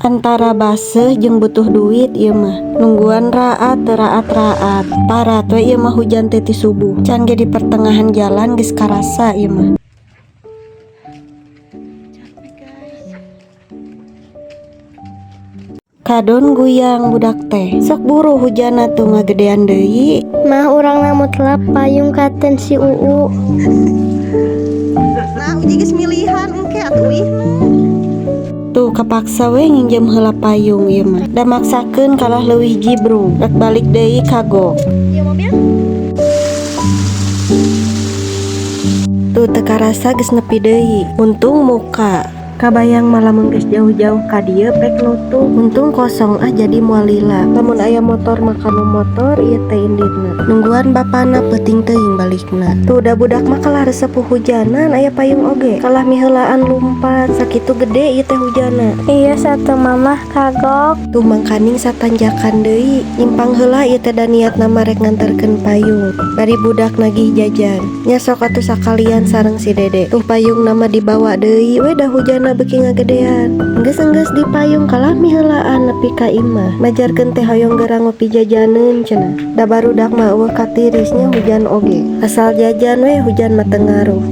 Antara baseuh jeung butuh duit ieu mah. Nungguan raat teu raat-raat. Parat we ieu mah hujan teh ti subuh. Can ge di pertengahan jalan geus karasa ieu mah. Capek, guys. Kadon guyang budak teh. Sok buru hujanna tuh ngagedean deui. Mah, urang mutlak payung katen si Uu. Nah, uji geus milihan engke atuh uihna. Tuh, kapaksa we nginjem heula payung ieu mah. Da maksakeun kalah leuwih jibru. Rek balik deui kagok. Ieu mobil. Tuh, teu karasa geus nepi deui. Untung muka. Kabayang mah lamun geus jauh-jauh ka dieu pek nutup. Untung kosong ah, jadi moal lila. Lamun aya motor mah kanu motor ieu teh inditna. Nungguan bapana peuting teuing balikna. Tuh, da budak mah kalah resep hujanan aya payung oge. Kalah miheulaan lumpat sakitu gede ieu teh hujanna. Iya satu, Mamah kagok. Tuh, mangkaning satanjakan deui. Nyimpang heula ieu teh da niatna mah rek nganterkeun payung. Bari budak nagih jajan. Nya sok atuh sakalian sareng si Dede. Tuh, payungna mah dibawa deui we da hujanna beuki ngagedean. Enggeus-enggeus di payung kalah miheulaan nepi ka imah. Majarkeun teh hoyong geura ngopi jajaneun cenah. Da barudak mah euweuh katirisnya hujan oge. Asal jajan we, hujan mah teu ngaruh.